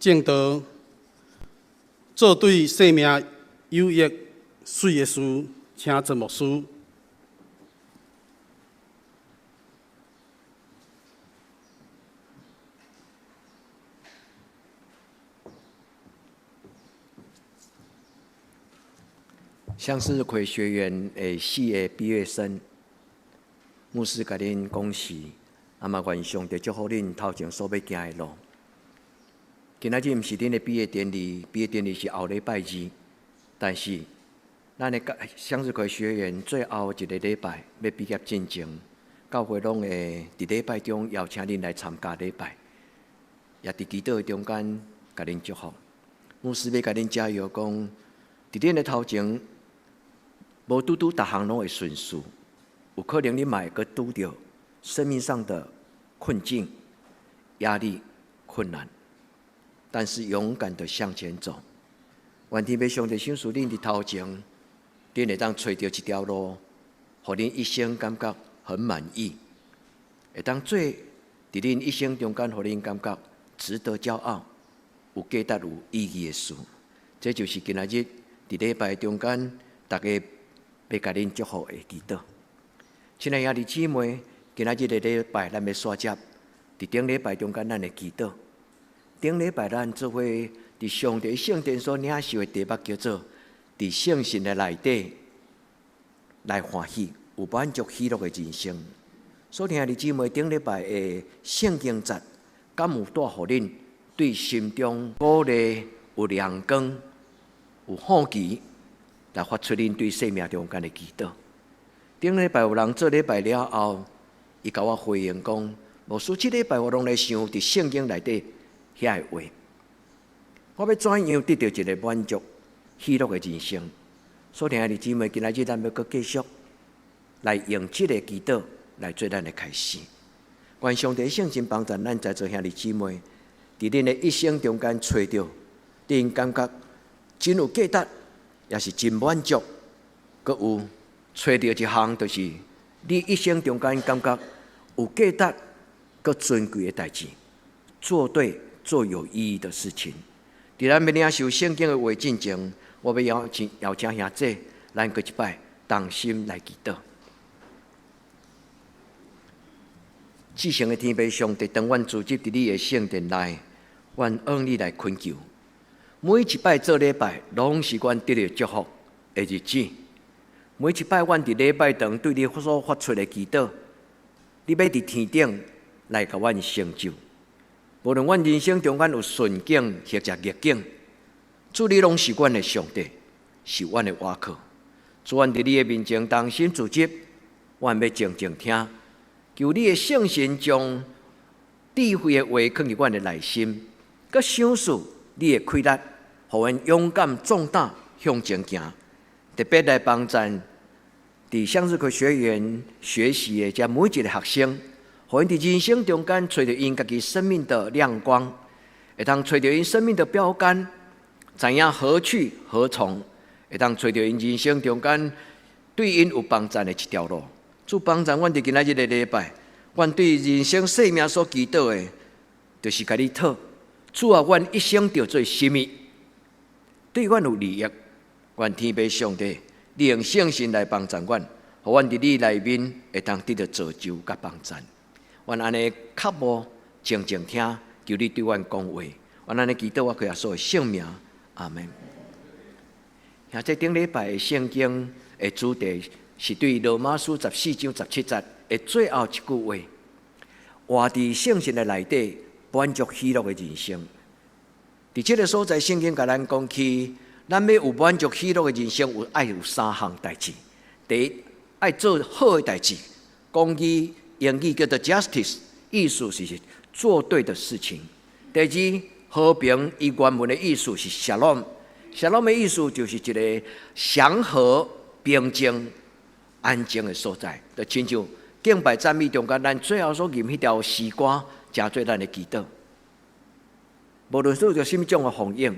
證道，做對生命有益、媠的事，請曾牧師。向日葵學院的四个畢業生，牧師共恁恭喜，啊嘛願上帝祝福恁頭前所欲行的路。今仔日毋是恁的畢業典禮，畢業典禮是後禮拜二，但是咱的向日葵學院最後一个禮拜欲畢業進前，教會攏會佇禮拜中邀請恁來參加禮拜，也佇祈禱的中間共恁祝福。牧師欲共恁加油講，佇恁的頭前，無拄拄逐項攏會順遂，有可能你嘛會閣拄著生命上的困境、壓力、困難，但是勇敢的向前走。願天父上帝賞賜恁佇頭前，恁會當揣著一條路，予恁一生感覺很滿意，會當做佇恁一生中間，予恁感覺值得驕傲、有價值、有意義的事。這就是今仔日佇禮拜中間，逐家欲共恁祝福的祈禱。親愛兄弟姊妹，今仔日的禮拜，咱欲紲接佇頂禮拜中間咱的祈禱。頂禮拜咱做伙佇上帝聖殿所領受的題目叫做“佇聖神的內底來歡喜，有滿足喜樂的人生”。所以兄弟姊妹，頂禮拜的聖經節，敢有帶予恁對心中鼓勵、有亮光、有好奇，來發出恁對生命中間的祈禱。頂禮拜有人做禮拜了後，伊共我回應講：牧師，這禮拜我攏咧想佇聖經內底遐个話，我欲怎樣得著一个滿足、喜樂的人生？所以兄弟姊妹，今仔日咱欲閣繼續來用這个祈禱來做咱的開始。願上帝聖神幫助咱在座兄弟姊妹，佇恁的一生中間揣著，恁感覺真有價值，也是真滿足，閣有揣著一項，就是你一生中間感覺有價值、閣尊貴的代誌，做對、做有意義的事情。佇咱欲領受聖經的話進前，我欲邀請邀請兄姊，咱閣一擺同心來祈禱。至聖的天父上帝，當阮聚集佇你的聖殿內，阮向你來懇求。每一擺做禮拜，攏是阮得著祝福的日子。每一擺阮佇禮拜堂對你所發出的祈禱，你欲佇天頂來共阮成就。無論阮人生中間有順境或者逆境，主你攏是阮的上帝，是阮的倚靠。主，阮佇你的面前同心聚集，阮欲靜靜聽，求你的聖神將智慧的話囥佇阮的內心，閣賞賜你的氣力，予阮勇敢壯膽向前行。特別來幫贊佇向日葵學院學習的遮每一个學生，予𪜶佇人生中間揣著𪜶家己生命的亮光，會當揣著𪜶生命的標杆，知影何去何從，會當揣著𪜶人生中間對𪜶有幫贊的一條路。主幫贊阮佇今仔日的禮拜，阮對人生生命所祈禱的，就是共你討。主啊，阮一生著做啥物，對阮有利益。願天父上帝，你用聖神來幫助阮，予阮佇你內面會當得著造就佮幫贊。阮按呢磕步靜靜聽，求你對阮講話。阮按呢祈禱，我靠耶穌的聖名，阿門。兄弟，頂禮拜的聖經的主題是對羅馬書14章17節的最後一句話：活佇聖神的內底，滿足喜樂的人生。佇這个所在，聖經共咱講起，咱欲有滿足喜樂的人生，有愛有三項代誌。第一，愛做好的代誌，講語英語叫做 justice，意思是做對的事情。第二，和平，伊原文的意思是 shalom，shalom 的意思就是一个祥和、平靜、安靜的所在。就親像敬拜讚美中間，咱最後所吟彼條詩歌，誠做咱的祈禱。無論遇著啥物種的風湧，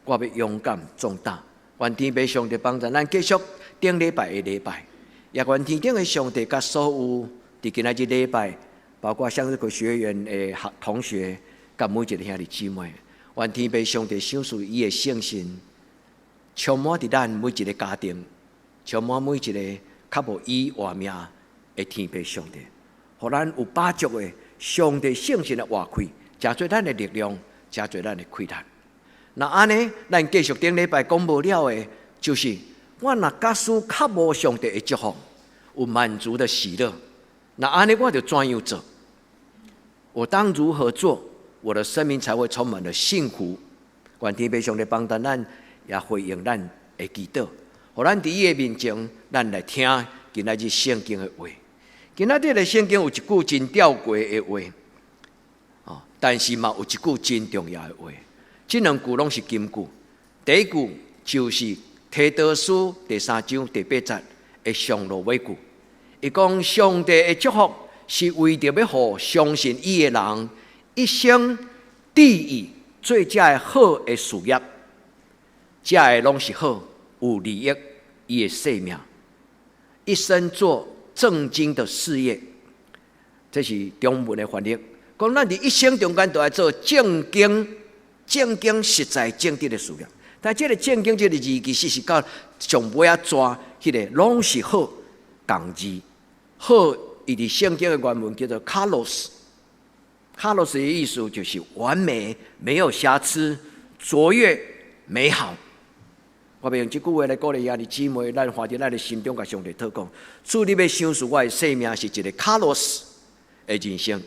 我欲勇敢壯膽。願天父上帝幫助咱繼續頂禮拜的禮拜，也願天頂的上帝佮所有佇今仔日禮拜，包括向日葵學院的學同學，佮每一个兄弟姊妹，願天父上帝賞賜伊的聖神，充滿佇咱每一个家庭，充滿每一个較無伊活命的天父上帝，予咱有飽足的上帝聖神的活氣，成做咱的力量，成做咱的氣力。若按呢，咱繼續頂禮拜講無了的，就是我若假使較無上帝的祝福，有滿足的喜樂，那按呢我就怎樣做？我當如何做，我的生命才會充滿了幸福？願天父上帝幫助咱，也回應咱的祈禱，予咱佇伊的面前，咱來聽今仔日聖經的話。今仔日的聖經有一句真吊詭的話，哦，但是嘛有一句真重要的話。這兩句攏是金句。第一句就是提多書第三章第八節的上落尾句，伊講上帝的祝福是為著欲予相信伊的人一生致意做這个好的事業，這个攏是好有利益伊的生命，一生做正經的事業，這是中文的翻譯。講咱佇一生中間都愛做正經、正經實在正直的事業。但這个正經這个字其實是佮上尾仔逝彼个攏是好仝字。好，伊佇聖經的原文叫做 kalos，kalos 的意思就是完美、沒有瑕疵、卓越、美好。我欲用這句話來鼓勵兄弟姊妹，咱放佇咱的心中，共上帝禱告。主，你欲賞賜我的生命是一个 kalos 的人生，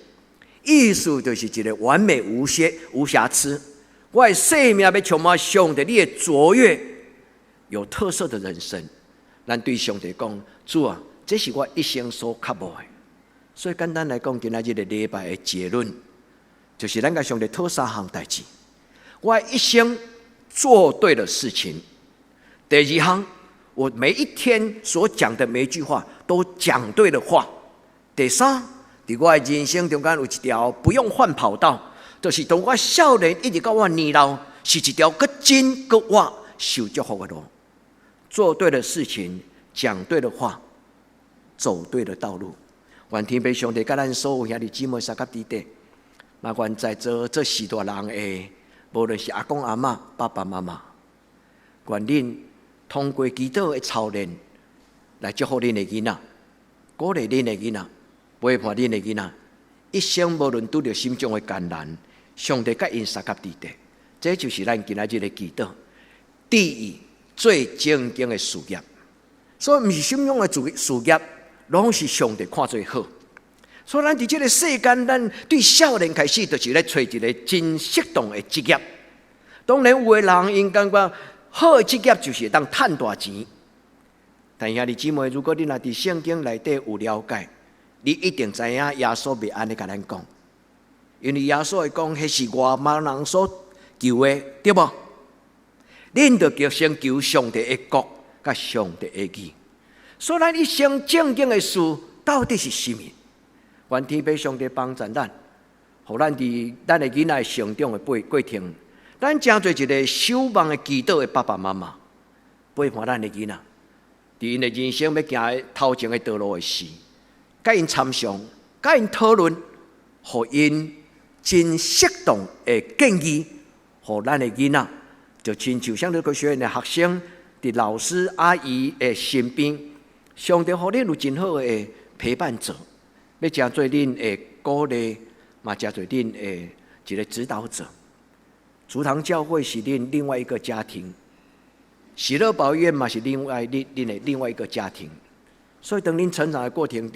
意思就是一个完美無缺、無瑕疵。我的生命欲充滿上帝你的卓越、有特色的人生。咱對上帝講，主啊，這是我一生所渴慕的。所以簡單來講，今仔日个禮拜的結論，就是咱共上帝討三項代誌。我一生做對的事情。第二項，我每一天所講的每一句話都講對的話。第三，佇我的人生中間有一條不用換跑道，就是從我少年一直到我年老，是一條閣真閣活受祝福的路。做對的事情，講對的話，走對的道路。願天父上帝佮咱所有兄弟姊妹相佮佇底，嘛願在座做序大人的，無論是阿公阿嬤、爸爸媽媽，願恁通過祈禱的操練，來祝福恁的囡仔，鼓勵恁的囡仔，陪伴恁的囡仔，一生無論拄著啥物種的艱難，上帝佮𪜶相佮佇底，這就是咱今仔日的祈禱。致意做正經的事業，所以毋是啥物樣的事業，攏是上帝看做好。所以咱佇這个世間，咱對少年開始就是咧揣一个真適當的職業。當然有的人𪜶感覺好的職業就是會當趁大錢。但兄弟姊妹，如果你若佇聖經內底有了解，你一定知影耶穌袂按呢共咱講，因為耶穌會講，彼是外邦人所求的，對無？恁著著先求上帝的國佮上帝的義。所以咱一生正經的事到底是啥物？願天父上帝幫助咱，予咱佇咱的囡仔成長的過程，咱成做一个守望的祈禱的爸爸媽媽，陪伴咱的囡仔，佇𪜶的人生欲行頭前的道路的時，佮𪜶參詳，佮𪜶討論，予𪜶真適當的建議，予咱的囡仔，就親像向日葵學院的學生，佇老師阿姨的身邊，上帝予恁有真好的陪伴者，欲成做恁的鼓勵，嘛成做恁的一个指導者。竹堂教會是恁另外一個家庭，喜樂保育院嘛是另外恁恁的另外一個家庭。所以當恁成長的過程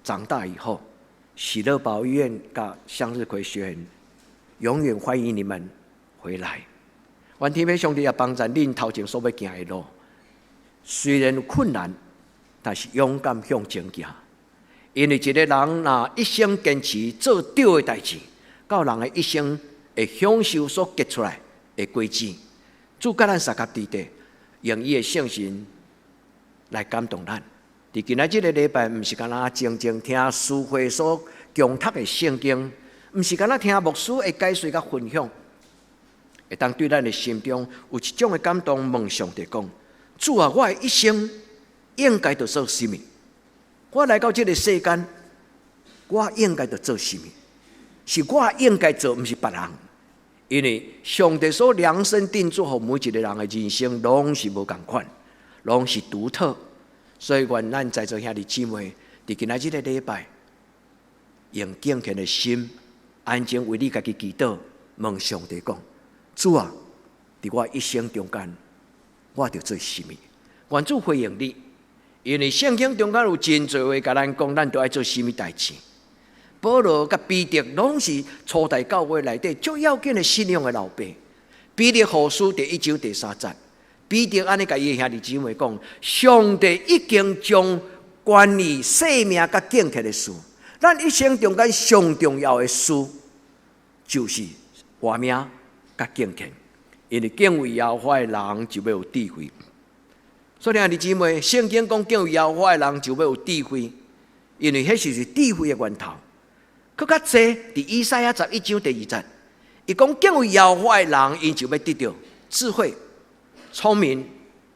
長大以後，喜樂保育院佮向日葵學院永遠歡迎你們回來。願天父上帝也幫助恁頭前所欲行的路，雖然有困難，但是勇敢向前行。因為一個人若一生堅持做對的代誌，到人的一生會享受所結出來的果子。主佮咱相佮佇底，用伊的聖神來感動咱。佇今仔這个禮拜，毋是干焦靜靜聽書會所強讀的聖經，毋是干焦聽牧師的解說佮分享，會當對咱的心中有一種的感動，問上帝講：主啊，我的一生應該著做啥物？我來到這个世間，我應該著做啥物？是我應該做，毋是別人。因為上帝所量身定做予每一個人的人生，攏是無仝款，攏是獨特。所以，願咱在座兄弟姊妹，佇今仔這个禮拜，用敬虔的心，安靜為你家己祈禱，問上帝講：主啊，佇我一生中間，我著做啥物？願主回應你，因為聖經中間有真濟話共咱講，咱著愛做啥物代誌。保羅佮彼得攏是初代教會內底最要緊的信仰的老爸。彼得後書第一章第三節，彼得按呢共伊兄弟姊妹講：上帝已經將關於生命佮敬虔的事，咱一生中間上重要的事，就是活命佮敬虔。因為敬畏耶和華的人就欲有智慧。所以兄弟姊妹，聖經講敬畏耶和華的人就欲有智慧，因為彼就是智慧的源頭。閣較濟，佇以賽亞十一章第二節，伊講敬畏耶和華的人，𪜶就欲得著智慧、聰明、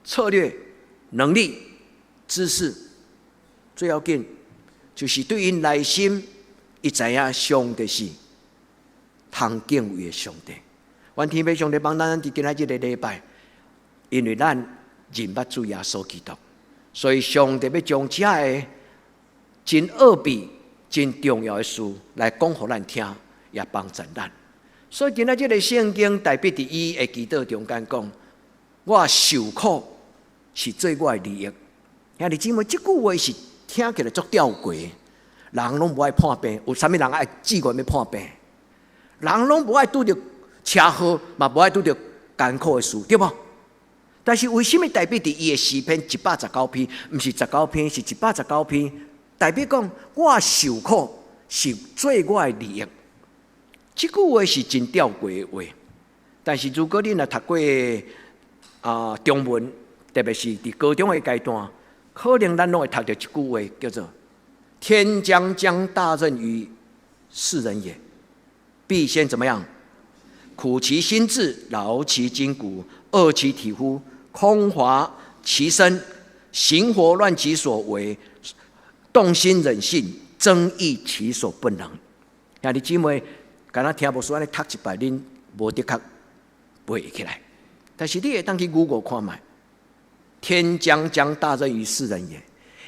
策略、能力、知識。最要緊就是對𪜶內心，伊知影上帝是通敬畏的上帝。願天父上帝幫咱佇今仔這个禮拜，因為咱認捌主耶穌基督，所以上帝欲將這个真奧秘、真重要的事來講予咱聽，也幫助咱。所以今仔這个聖經大衛佇伊的祈禱中間講：我受苦是做我的利益。兄弟姊妹，這句話是聽起來足吊詭，人攏無愛破病，有啥物人愛志願欲破病？人攏無愛拄著車禍，嘛無愛拄著艱苦的事，對無？但是為啥物大衛佇伊的詩篇一百十九篇，毋是十九篇，是一百十九篇？大衛講我受苦是做我的利益，這句話是真吊詭的話。但是如果你若讀過啊中文，特別是佇高中的階段，可能咱攏會讀著一句話，叫做“天將降大任於斯人也，必先怎麼樣？苦其心志，勞其筋骨，餓其體膚，空乏其身，行拂亂其所為，動心忍性，增益其所不能。”兄弟姊妹，敢若聽牧師按呢讀一擺，恁無的確背會起來。但是你會當去 Google 看覓，天將降大任於斯人也，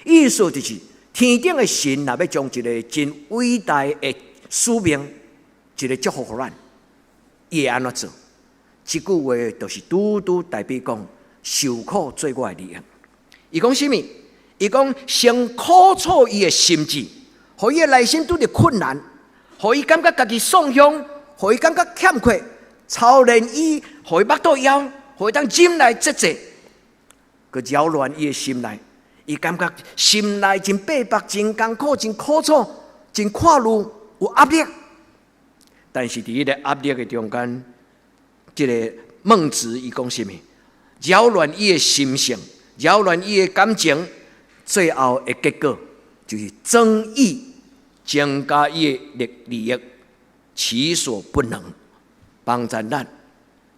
意思就是天頂的神若欲將一个真偉大的使命，一个祝福予咱，伊會按怎做？這句話就是拄拄代表講受苦做我的利益。伊講啥物？伊講先苦楚伊的心志，予伊的內心拄著困難，予伊感覺家己喪向，予伊感覺欠缺，操練伊，予伊腹肚枵，予伊當忍耐節制，閣擾亂伊的心內，伊感覺心內真逼迫、真艱苦、真苦楚、真看慮，有壓力。但是佇彼個壓力的中間，這个孟子伊講啥物？擾亂伊的心性，擾亂伊的感情，最後的結果就是增益，增加伊的利益，其所不能。幫助咱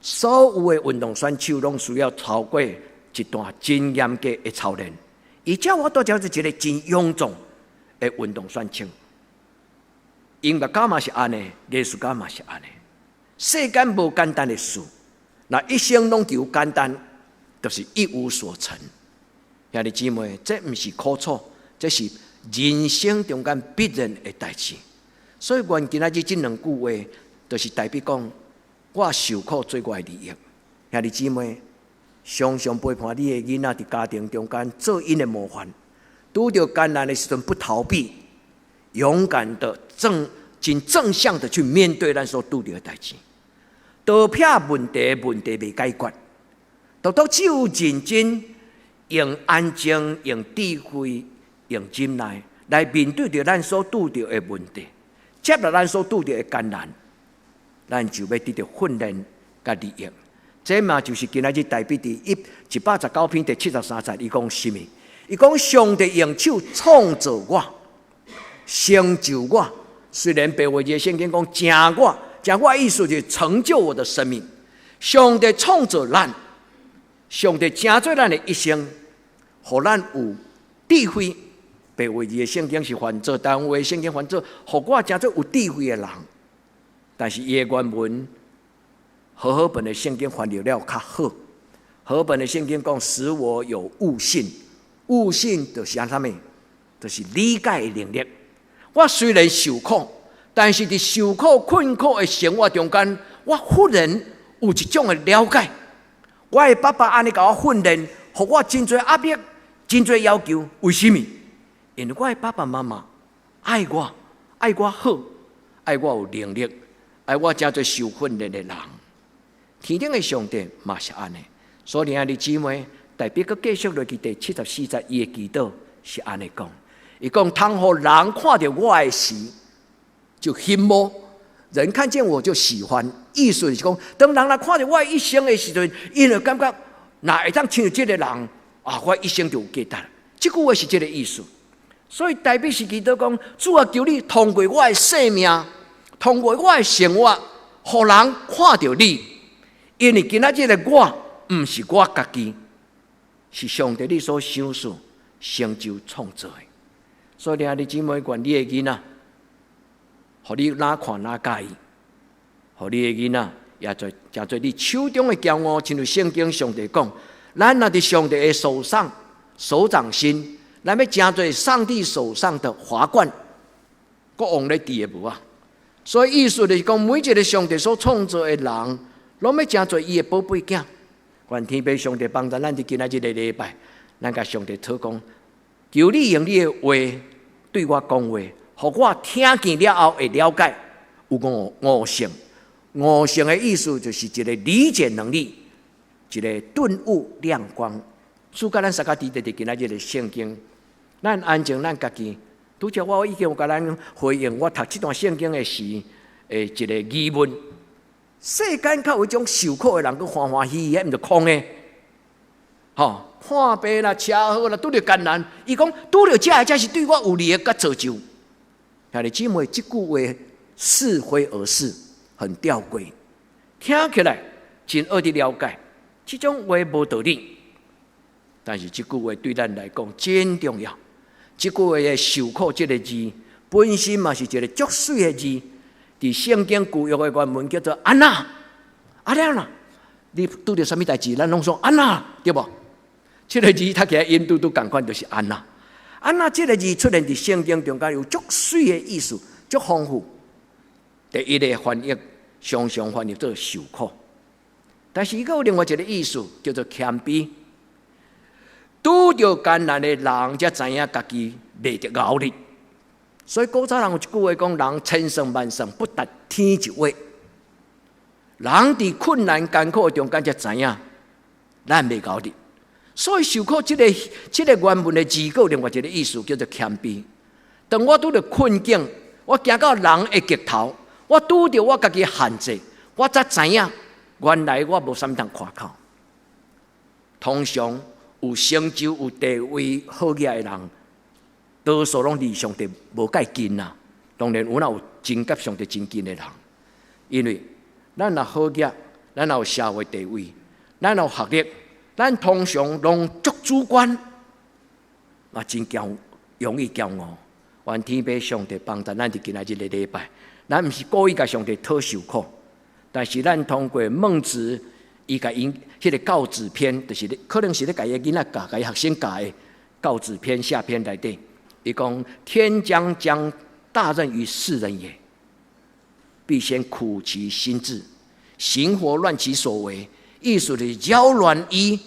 所有的運動選手攏需要透過一段真嚴格的操練，伊才有法度成做一个真勇壯的運動選手。音樂家嘛是按呢，藝術家嘛是按呢。世間無簡單的事，若一生攏求簡單，就是一無所成。兄弟姊妹，這毋是苦楚，這是人生中間必然的代誌。所以，願今仔日這兩句話，就是代表講，我受苦做我的利益。兄弟姊妹，常常陪伴你的囡仔佇家庭中間做𪜶的模範，拄著艱難的時陣不逃避，勇敢的正、真正向的去面對咱所拄著的代誌。逃避問題，問題袂解決。獨獨只有認真用安靜、用智慧、用忍耐來面對著咱所拄著的問題，接納咱所拄著的艱難，咱就欲得著訓練佮利益。這嘛就是今仔日大衛佇一百十九篇第七十三節，伊講啥物？伊講上帝用手創造我，成就我。雖然白話字聖經講成我，成我意思就是成就我的生命。上帝創造咱，上帝成做咱的一生，予咱有智慧。白話字的聖經是翻做，台灣話聖經翻做，予我成做有智慧的人。但是伊的原文和合本的聖經翻譯了較好。和合本的聖經講，使我有悟性，悟性就是按啥物？就是理解的能力。我雖然受苦，但是佇受苦困苦的生活中間，我忽然有一種的了解。我的爸爸按呢共我訓練，予我真濟壓力，真濟要求。為什麼？因為我的爸爸媽媽愛我，愛我好，愛我有能力，愛我成做受訓練的人。天頂的上帝嘛是按呢。所以兄弟姊妹，大衛閣繼續落去第74節，伊的祈禱是按呢講。伊講：通予人看著我的時，就欣慕；人看見我就喜歡。意思是講，當人來看著我一生的時陣，𪜶就感覺，若會當親像這个人啊，我一生就有價值。這句話是這个意思。所以大衛是祈禱講：主啊，求你通過我的生命，通過我的生活，予人看著你。因為今仔日的我，毋是我家己，是上帝你所賞賜、成就、創造的。所以，兄弟姊妹，願你的囡仔，予你哪看哪佮意，予你的囡仔也做，成做你手中的驕傲，親像聖經上帝講，咱若佇上帝的手上、手掌心，咱欲成做上帝手上的華冠，國王咧戴的帽仔。所以意思就是講，每一个上帝所創造的人，攏欲成做伊的寶貝囝。願天父上帝幫助咱佇今仔這个禮拜，咱共上帝禱講，求你用你的話對我講話，予我聽見了後會了解，有悟悟性。悟性的意思就是一个理解能力，一个頓悟亮光。主佮咱相佮佇佇今仔日的聖經，咱安靜咱家己。拄則我已經有共咱回應，我讀這段聖經的時，的一個疑問。世間較有一種受苦的人，閣歡歡喜喜，彼毋是空的。吼，看病啦、車禍啦，拄著艱難。伊講拄著這个才是對我有利的佮造就。兄弟姊妹，這句話似非而是，很吊詭，聽起來真惡的了解。這種話無道理，但是這句話對咱來講真重要。這句話的受苦這个字，本身嘛是一个足媠的字。佇聖經舊約的原文叫做按那，按那，你拄著啥物代誌，咱攏說按那，對無？這个字讀起來音拄拄仝款，就是按那。按那這个字出現佇聖經中間有足媠的意思，足豐富。第一个翻譯常常翻譯做受苦，但是伊閣有另外一个意思，叫做謙卑。拄著艱難的人，才知影家己袂得𠢕力。所以古早人有一句話講：人千算萬算，不達天一劃。人佇困難艱苦的中間，才知影咱袂𠢕力。所以受苦這个原文的字，閣有另外一个意思，叫做謙卑。當我拄著困境，我行到人的極頭，我拄著我家己限制，我才知影原來我無啥物通誇口。通常有成就、有地位、好額的人，多數攏離上帝無蓋近啊。當然有哪有真佮上帝真近的人，因為咱若好額，咱若有社會地位，咱有學歷，咱通常攏足主觀，嘛真驕，容易驕傲。願天父上帝幫助咱佇今仔日个禮拜，咱毋是故意共上帝討受苦，但是咱通過孟子，伊共𪜶彼个告子篇，就是可能是咧共伊囡仔教、共伊學生教的告子篇下篇內底，伊講天將降大任於斯人也，必先苦其心志，行拂亂其所為。意思就是擾亂伊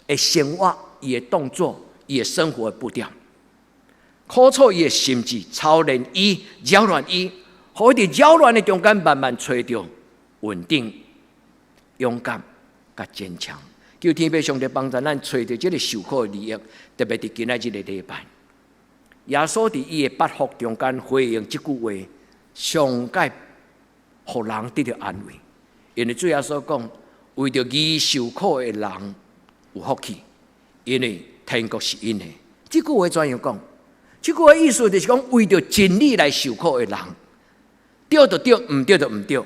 的生活、伊的動作、伊的生活的步調，苦挫伊的心志，操練伊，擾亂伊，予伊佇擾亂的中間慢慢揣著穩定、勇敢、佮堅強。求天父上帝幫助咱揣著這个受苦的利益，特別佇今仔這个禮拜，耶穌佇伊的八福中間回應這句話，上蓋予人得著安慰。因為主耶穌講，為著義受苦的人有福氣，因為天國是𪜶的。這句話怎樣講？這句話意思就是講，為著真理來受苦的人，對就對，毋對就毋對。佇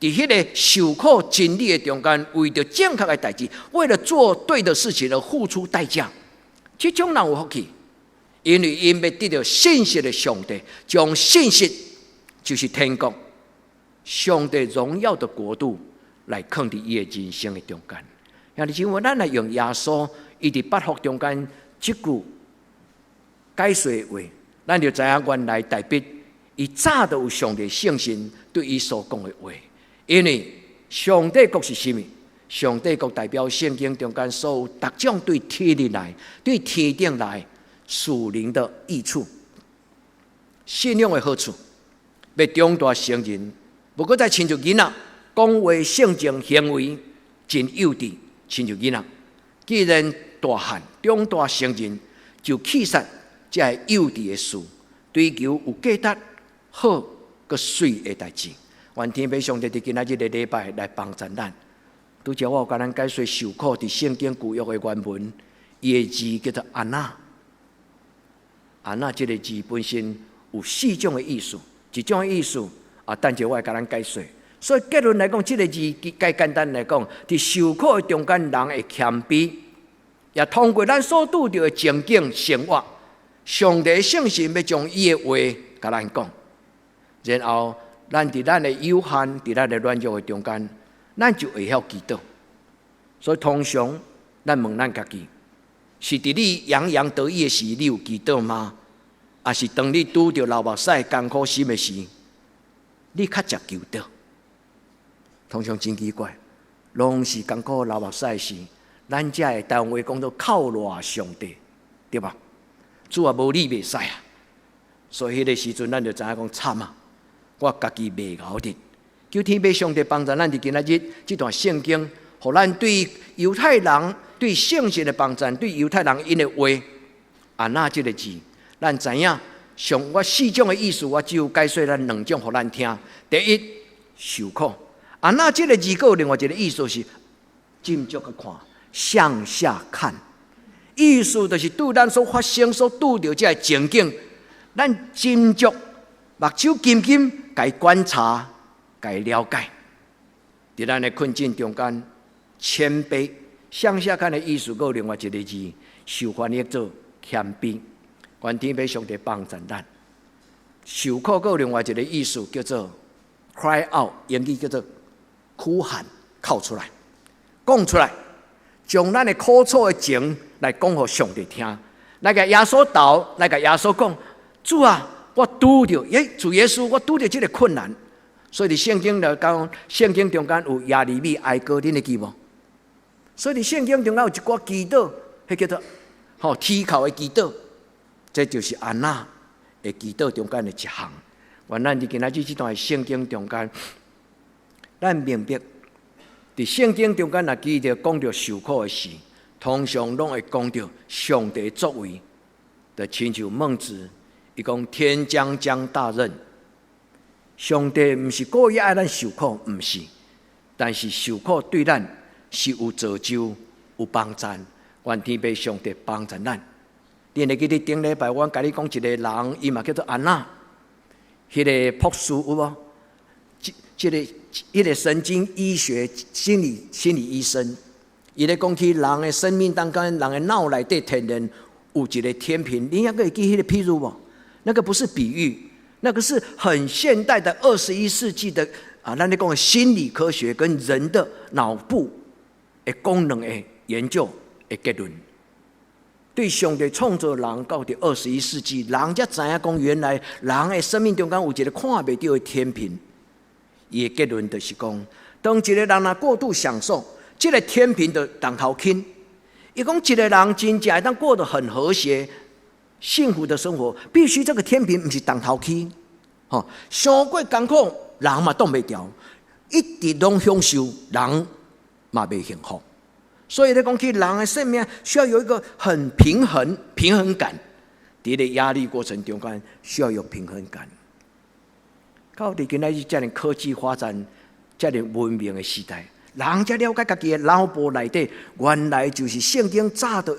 彼个受苦真理的中間，為著正確的代誌，為了做對的事情而付出代價，這種人有福氣，因為𪜶欲得著信實的上帝，將信實就是天國，上帝榮耀的國度來來囥佇伊的人生的中間。兄弟姊妹，咱來用耶穌伊佇八福中間這句解說的話，咱就知影原來大衛伊早就有上帝聖神對伊所講的話，因為上帝國是啥物？上帝國代表聖經中間所有逐種對天裡來、對天頂來屬靈的益處、信仰的好處，欲長大成人，無閣再親像囡仔講話、性情、行為真幼稚，親像囡仔。既然大漢長大成人，就棄殺這个幼稚的事，追求有價值、好、閣媠的代誌。願天父上帝佇今仔日的禮拜來幫助咱。拄才我有共咱解說受苦佇聖經舊約的原文，伊的字叫做按那。按那這个字本身有四種的意思，一種的意思啊，等者我會共咱解說。所以結論來講，這个字較簡單來講，佇受苦的中間，人會謙卑，也通過咱所拄著的情景生活，上帝聖神欲將伊的話共咱講，然後咱佇咱的有限，佇咱的軟弱的中間，咱就會曉祈禱。所以通常咱問咱家己：是佇你洋洋得意的時，你有祈禱嗎？抑是當你拄著流目屎艱苦心的時，你較常祈禱？通常真奇怪，攏是艱苦流目屎時，咱才會台灣話講做靠賴上帝，對吧？主啊，無你袂使啊！所以彼个時陣，咱就知影講慘啊！我家己袂𠢕得。求天父上帝幫助咱佇今仔日這段聖經，予咱對猶太人對聖神的幫助，對猶太人𪜶的話，按那這个字，咱知影上我四種的意思，我只有解說咱兩種，予咱聽。第一，受苦。按那這个字，閣有另外一个意思是，斟酌去看，向下看，意思就是對咱所發生、所拄著這个情景，咱斟酌目睭金金，共伊觀察，共伊了解。佇咱的困境中間，謙卑向下看的意思，閣有另外一个字，受翻譯做謙卑。願天父上帝幫助咱。受苦閣有另外一个意思，叫做 cry out，英語叫做哭喊、哭出來、講出來，將咱的苦楚的情來講予上帝聽。來共耶穌投，來共耶穌講：主啊，我拄著，耶，主耶穌，我拄著這个困難。所以佇聖經來講，聖經中間有耶利米哀歌，恁會記無？所以佇聖經中間有一寡祈禱，彼叫做吼啼哭的祈禱，這就是按那的祈禱中間的一項。願咱佇今仔日這段聖經中間，咱明白，佇聖經中間若記著講著受苦的事，通常攏會講著上帝作為，就親像孟子，伊講天將降大任。上帝毋是故意愛咱受苦，毋是，但是受苦對咱是有造就、有幫助。願天父上帝幫助咱。你會記得頂禮拜我共你講一個人，伊嘛叫做按那，彼个博士有無？這、這个、彼个神經醫學心理醫生，伊咧講起人的生命當中，人的腦內底天然有一個天平，你猶閣會記彼个譬喻無？那個不是比喻。那個是很現代的21世紀的啊，咱咧講心理科學跟人的腦部的功能的研究的結論。對上帝創造人到佇21世紀，人才知影講原來人的生命中間有一個看袂著的天平。伊的結論就是講，當一個人若過度享受，這個天平就當頭傾。伊講一個人真正會當過得很和諧、幸福的生活，必須這個天平毋是當頭起，吼，傷過艱苦，人嘛擋袂牢，一直攏享受，人嘛袂幸福。所以咧講起人的生命需要有一個很平衡、平衡感，佇咧壓力過程中間需要有平衡感。到佇今仔日遮爾科技發展、遮爾文明的時代，人才了解家己的腦部內底，原來就是聖經早就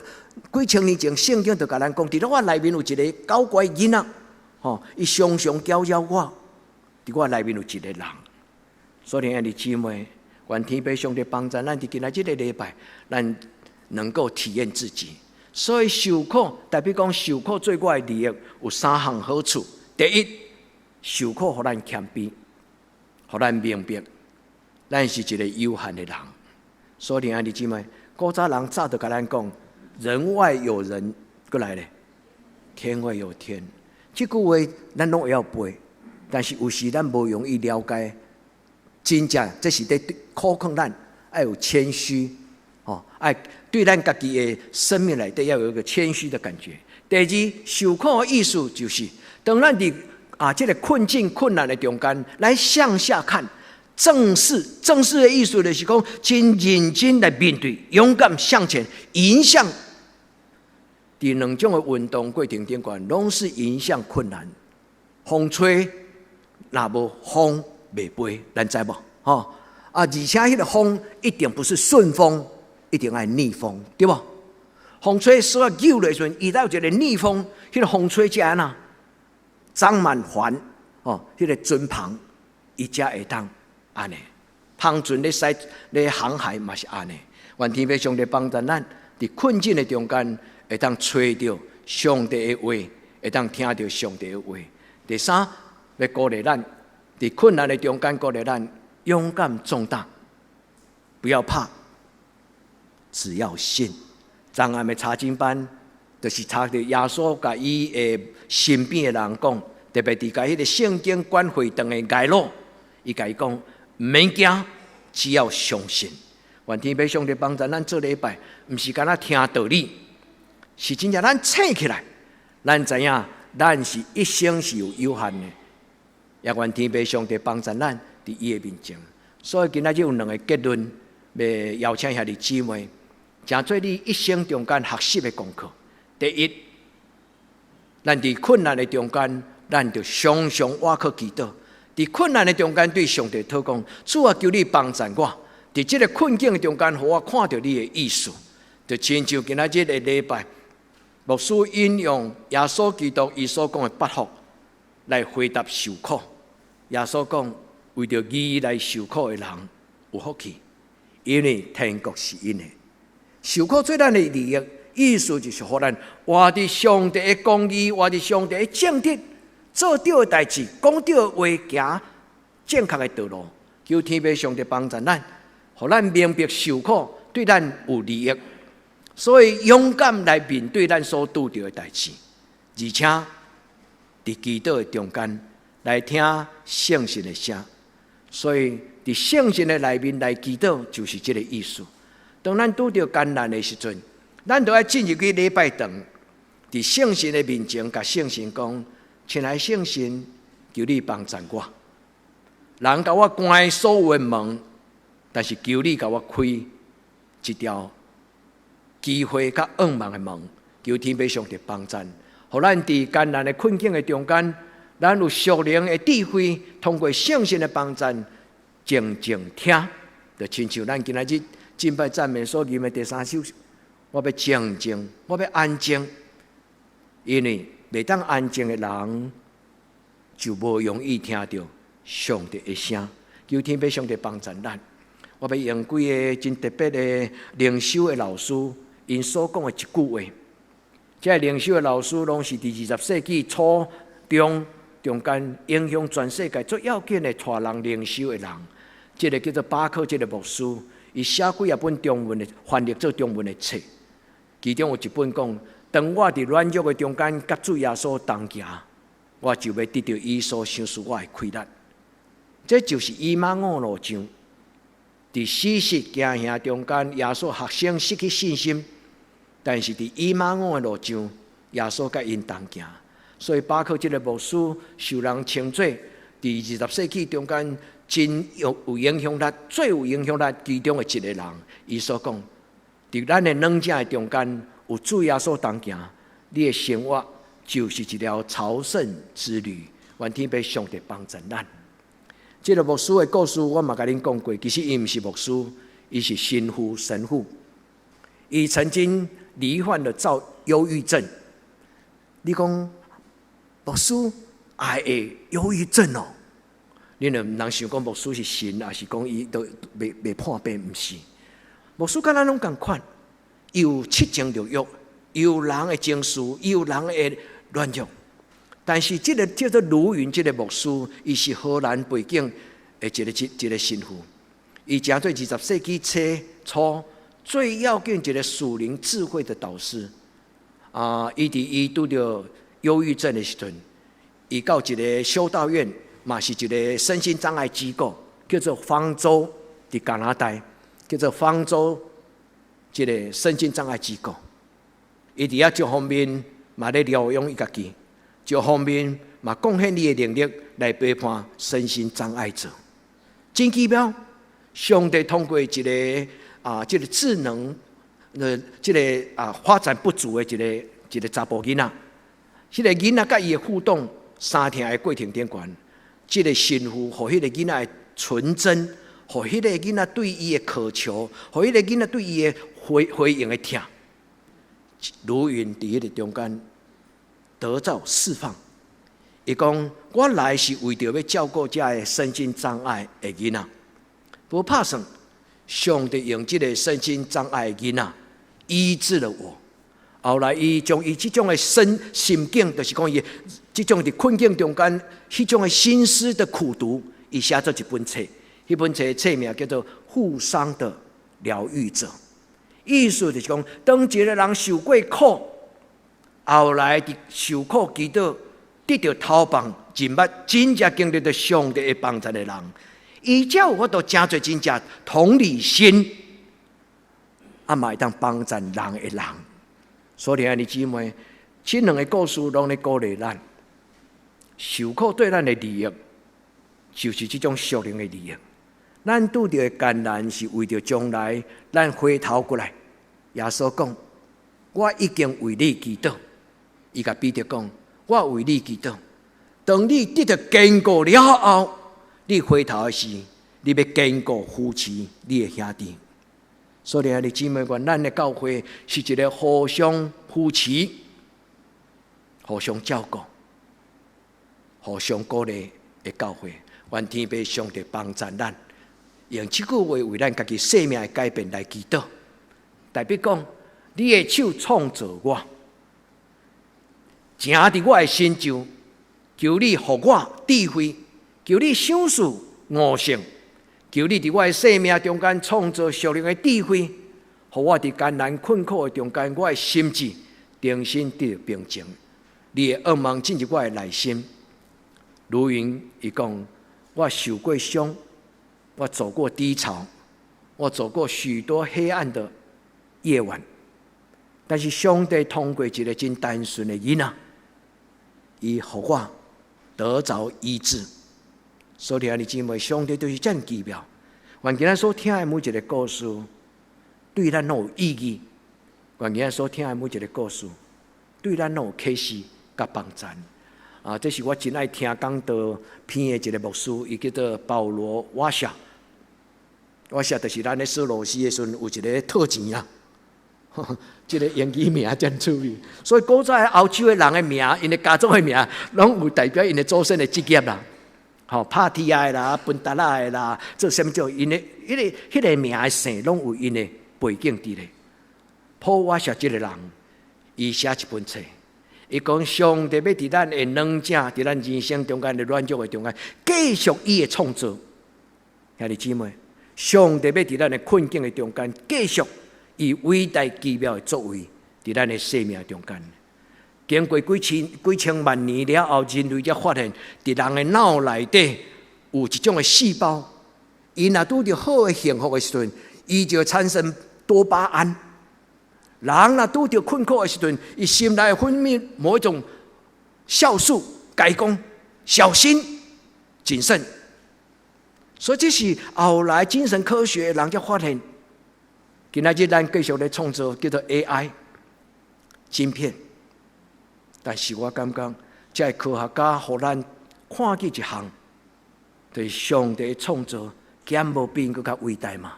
幾千年前，聖經就共咱講，佇咧我內面有一個搞怪囡仔，吼，伊常常攪擾我，佇我內面有一個人。所以兄弟姊妹，願天父上帝幫助咱佇今仔這個禮拜，咱能夠體驗自己。所以受苦，代表講受苦對我的利益有三項好處。第一，受苦予咱謙卑，予咱明白，咱是一个有限的人。所以，兄弟姊妹，古早人早就共咱講：人外有人，閣來咧，天外有天。這句話咱攏會曉背，但是有時咱無容易了解。真正這是佇苦勸咱愛有謙虛，哦，愛對咱家己的生命內底要有一個謙虛的感覺。第二，受苦的意思就是，當咱佇這个困境、困難的中間，來向下看，正視。正視的意思就是講，真認真來面對，勇敢向前，迎向。佇兩種的運動過程頂懸，攏是迎向困難。風吹，若無風袂飛，咱知無？吼啊！而且彼个風一定不是順風，一定愛逆風，對無？風吹索仔扭的時陣，伊有一个逆風，彼个風吹才按怎長滿帆，哦，彼个船帆，伊才會當按呢。帆船咧駛咧航海嘛是按呢。願天父上帝幫助咱，佇困境的中間，會當揣著上帝的話，會當聽著上帝的話。第三，欲鼓勵咱，佇困難的中間鼓勵咱勇敢壯膽，不要怕，只要信。昨暗的查經班，就是查著耶穌共伊的身邊的人講，特別佇共彼个聖經管會堂的睚魯，伊共伊講，毋免驚，只要相信。願天父上帝幫助咱做禮拜，毋是干焦聽道理，是真正咱醒起來，咱知影咱是一生是有有限的，也願天父上帝幫助咱佇伊的面前。所以今仔日有兩个結論，欲邀請兄弟姊妹，誠做你一生中間學習的功課。第一，咱佇困難的中間，咱就常常倚靠祈禱。佇困難的中間，對上帝禱告，主啊，求你幫助我。佇這个困境的中間，予我看著你的意思。就親像今仔日的禮拜，牧師引用耶穌基督伊所講的八福來回答受苦。耶穌講，為著義來受苦的人有福氣，因為天國是𪜶的。受苦對咱的利益，意思就是予咱活佇上帝的公義，活佇上帝的正直，做對的代誌，講對的話，行正確的道路。求天父上帝幫助咱，予咱明白受苦對咱有利益，所以勇敢來面對咱所拄著的代誌，而且佇祈禱的中間來聽聖神的聲。所以佇聖神的內面來祈禱，就是這个意思。當咱拄著艱難的時陣，咱就愛進入去禮拜堂，佇聖神的面前，共聖神講：親愛聖神，求你幫助我。人共我關所有的門，但是求你共我開一條機會佮向望的門。求天父上帝幫助，予咱佇艱難的困境的中間，咱有屬靈的智慧，通過聖神的幫助，靜靜聽，就親像咱今仔日敬拜讚美所吟的第三首，我欲靜靜，我欲安靜，因為袂當安靜的人，就無容易聽著上帝的聲。求天父上帝幫助咱。我欲用幾个真特別的靈修的老師，𪜶所講的一句話。這个靈修的老師攏是佇20世紀初中中間影響全世界最要緊的帶人靈修的人。這个叫做巴克，這个牧師，伊寫幾仔本中文的翻譯做中文的冊，其中有一本講：當我佇軟弱的中間，佮主耶穌同行，我就欲得著伊所賞賜我的氣力。這就是以馬忤路上，佇死室行行中間，耶穌學生失去信心，但是佇以馬忤的路上，耶穌佮𪜶同行。所以巴克這个牧師受人稱做佇20世紀中間真有影響力、最有影響力其中的一个人。伊所講，佇咱的軟弱的中間，有主耶穌同行，你的生活就是一條朝聖之旅。願天父上帝幫助咱。這个牧師的故事，我嘛共恁講過。其實伊毋是牧師，伊是神父神父。伊曾經罹患了躁憂鬱症。你講牧師也會憂鬱症哦？你若毋通想講牧師是神，抑是講伊都袂破病？毋是。牧師佮咱攏仝款，有七情六欲，有人的情緒，有人的軟弱。但是這个叫做盧雲這个牧師，伊是荷蘭背景的一个神父。伊成做20世紀初最要緊一個屬靈智慧的導師。啊，伊佇伊拄著憂鬱症的時陣，伊到一個修道院，嘛是一個身心障礙機構，叫做方舟，佇加拿大，叫做方舟這個身心障礙機構。伊佇遐一方面嘛咧療養伊家己，一方面嘛貢獻伊的能力來陪伴身心障礙者。真奇妙，上帝通過一個啊，這個智能，這個啊發展不足的一個一個查埔囡仔，彼個囡仔佮伊的互動，相聽的過程頂懸，這個神父予彼個囡仔的純真，予彼個囡仔對伊的渴求，予彼個囡仔對伊的回應的疼，盧雲佇彼個中間得到釋放。伊講：我來是為著欲照顧遮个身心障礙的囡仔，無拍算，上帝用這個身心障礙的囡仔醫治了我。後來，伊將伊這種的身心境，就是講伊這種佇困境中間，彼種的心思的苦毒，伊寫做一本冊。彼本冊冊名叫做《負傷的療癒者》。意思就是講，當一個人受過苦，後來佇受苦祈禱得著頭放人物，真正經歷著上帝的幫助的人，伊才有法度誠濟真正同理心，啊嘛會當幫助人的人。所以，兄弟姊妹，這兩个故事攏咧鼓勵咱，受苦對咱的利益，就是這種屬靈的利益。咱拄著的艱難是為著將來咱回頭過來。耶穌講：我已經為你祈禱。伊共彼得講：我為你祈禱。當你得著堅固了後，你回頭的時，你欲堅固扶持你的兄弟。所以，兄弟姊妹，願咱的教會是一個互相扶持、互相照顧、互相鼓勵的教會。願天父上帝幫助咱，用這句話為咱家己生命的改變來祈禱。大衛講：你的手創造我，成佇我的身上，求你予我智慧，求你賞賜悟性，求你佇我的生命中間創造屬靈的智慧，予我佇艱難困苦的中間，我的心志重新得著平靜。你的惡夢進入我的內心。盧雲伊講：我受過傷，我走過低潮，我走過許多黑暗的夜晚，但是上帝通過一個真單純的囡仔，伊予我得著醫治。所以兄弟姊妹，上帝就是遮爾奇妙。願今仔所聽的每一個故事，對咱攏有意義。願今仔所聽的每一個故事，對咱攏有啟示佮幫助。啊，這是我真愛聽講道片的一個牧師，伊叫做保羅瓦夏。瓦夏就是咱咧掃螺絲的時陣有一个套錢啊。這个英語名真趣味，所以古早歐洲的人的名，𪜶的家族的名，攏有代表𪜶的祖先的職業啦。吼，拍鐵仔的啦，分竹仔的啦，做啥物做，𪜶的彼个彼个名的姓，攏有𪜶的背景佇咧。保瓦夏這个人，伊寫一本冊，伊講上帝欲佇咱的軟弱，佇咱人生中間的軟弱的中間，繼續伊的創造。兄弟姊妹，上帝欲佇咱的困境的中間，繼續伊偉大奇妙的作為，佇咱的生命中間。經過幾千幾千萬年了後，人類才發現，佇人的腦內底有一種的細胞，伊若拄著好的幸福的時陣，伊就產生多巴胺；人若拄著困苦的時陣，伊心內分泌某一種酵素，共伊講小心謹慎。所以這是後來精神科學人才發現。今仔日咱繼續咧創造叫做 AI 晶片，但是我感覺，這个科學家予咱看見一項，就是上帝創造，敢無比閣較偉大嗎？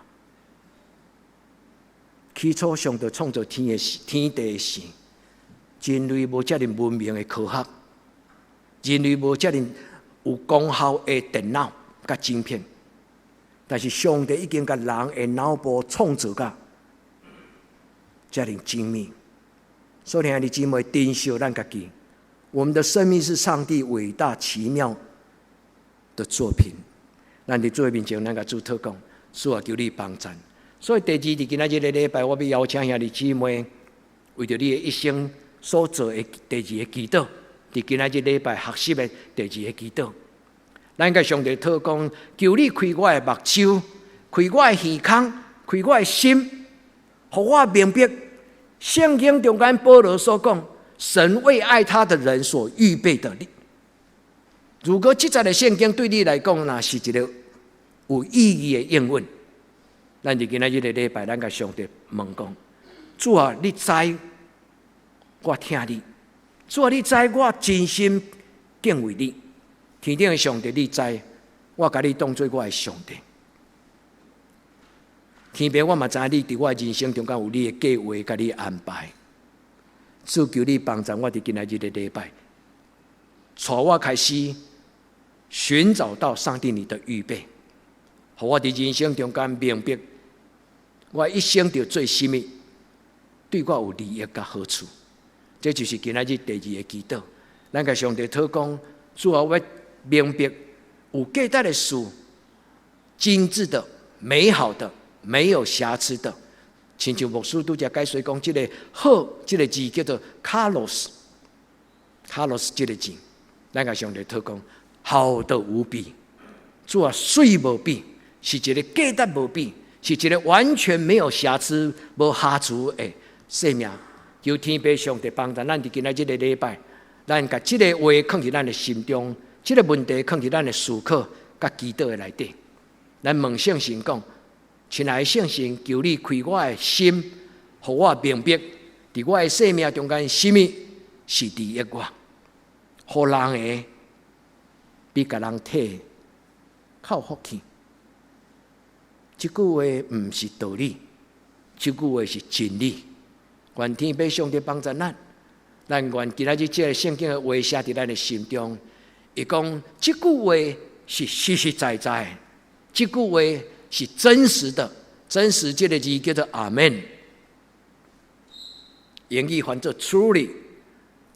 起初上帝創造天的時，天地的時，人類無遮爾文明的科學，人類無遮爾有功效的電腦佮晶片，但是上帝已經共人的腦部創造甲遮爾精密。所以兄弟姊妹，珍惜咱家己，我們的生命是上帝偉大奇妙的作品。咱佇主的面前，咱共主禱告，主啊，求你幫贊。所以第二，佇今仔日个禮拜，我欲邀請兄弟姊妹，為著你的一生所做的第二個祈禱，佇今仔日禮拜學習的第二個祈禱。咱共上帝禱講，求你開我的目睭，開我的耳孔，開我的心，予我明白聖經中間保羅所講，神為愛他的人所預備的。如果這節的聖經對你來講，若是一個有意義的應允，咱佇今仔日个禮拜，咱共上帝問講：主啊，你知我疼你；主啊，你知我真心敬畏你。天頂的上帝，你知我共你當做我的上帝。天父，我嘛知你佇我的人生中間有你的計劃，共你安排。主，求你幫助我佇今仔日个禮拜，帶我開始尋找到上帝你的預備，予我佇人生中間明白，我一生著做啥物，對我有利益佮好處。這就是今仔日第二个祈禱。咱共上帝禱講，主啊，我明白有價值的事，精緻的、美好的、沒有瑕疵的。親像牧師拄才解說講，這个好，這个字叫做 kalos，kalos 這个字，咱共上帝禱講，好的無比，主啊，媠無比，是一个價值無比，是一个完全沒有瑕疵、無瑕疵的生命。求天父上帝幫助咱佇今仔這个禮拜，咱共這个話囥佇咱的心中，這个問題囥佇咱的思考佮祈禱的內底。咱問聖神講：親愛的聖神，求你開我的心，予我明白，佇我的生命中間，啥物是利益我，予人的比共人提較有福氣。這句話毋是道理，這句話是真理。願天父上帝幫助咱，咱願今仔日這个聖經的話寫佇咱的心中。伊講這句話是實實在在，這句話是真實的，真實這个字叫做阿門。英語翻做 truly，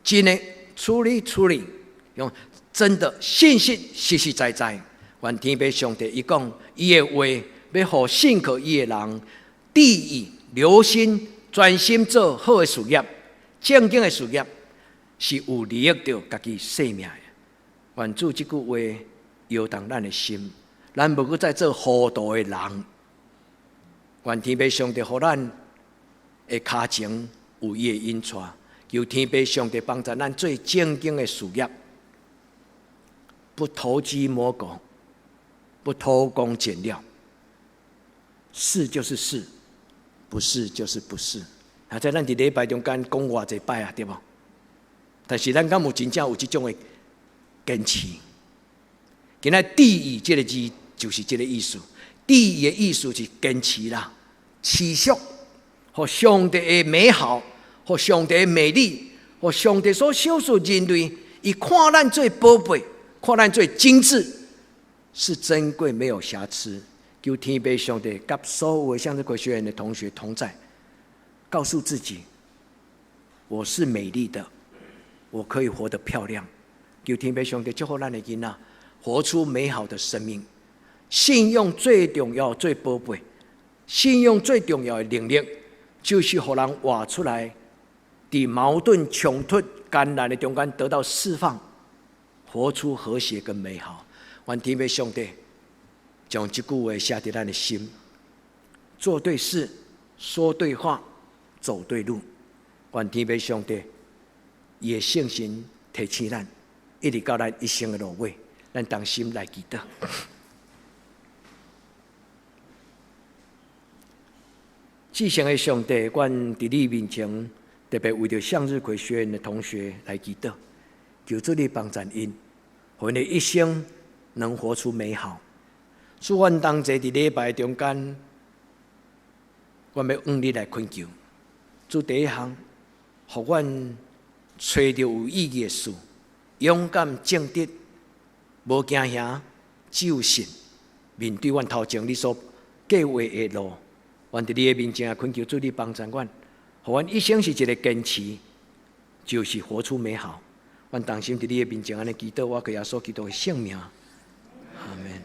真的 truly truly，用真的信實實實在在。願天父上帝伊講，伊的話欲予信靠伊的人，注意留心專心做好的事業，正經的事業是有利益著家己生命的。願主這句話搖動咱的心，咱無閣再做糊塗的人。願天父上帝予咱的跤前有伊的引帶，求天父上帝幫助咱做正經的事業，不偷雞摸狗，不偷工減料。是就是是，不是就是不是。啊，這咱佇禮拜中間講偌濟擺啊，對無？但是咱敢有真正有這種的堅持？今仔注意這个字就是這个意思。注意的意思是堅持啦，持續，予上帝的美好，予上帝的美麗，予上帝所創造人類，伊看咱做寶貝，看咱做精緻，是珍貴沒有瑕疵。求天父上帝佮所有的向日葵學院的同學同在，告訴自己，我是美麗的，我可以活得漂亮。求天父上帝祝福咱的囡仔，活出美好的生命。信仰最重要、最寶貝，信仰最重要的能力，就是予人活出來，佇矛盾衝突、艱難的中間得到釋放，活出和諧跟美好。願天父上帝將這句話寫佇咱的心，做對事，說對話，走對路。願天父上帝伊的聖神提醒咱，一直到咱一生的落尾，咱同心來祈禱。至聖的上帝，阮佇你面前，特別為著向日葵學院的同學來祈禱，求主你幫助𪜶，予𪜶的一生能活出美好。主，阮同齊佇禮拜中間，阮欲向你來懇求。主，第一項，予阮揣著有意義的事，勇敢正直，無驚嚇，只有信，面對阮頭前你所計劃的路。阮佇你的面前啊，懇求主你幫助阮，予阮一生是一个堅持，就是活出美好。阮同心佇你的面前按呢祈禱，我靠耶穌基督的聖名，阿門。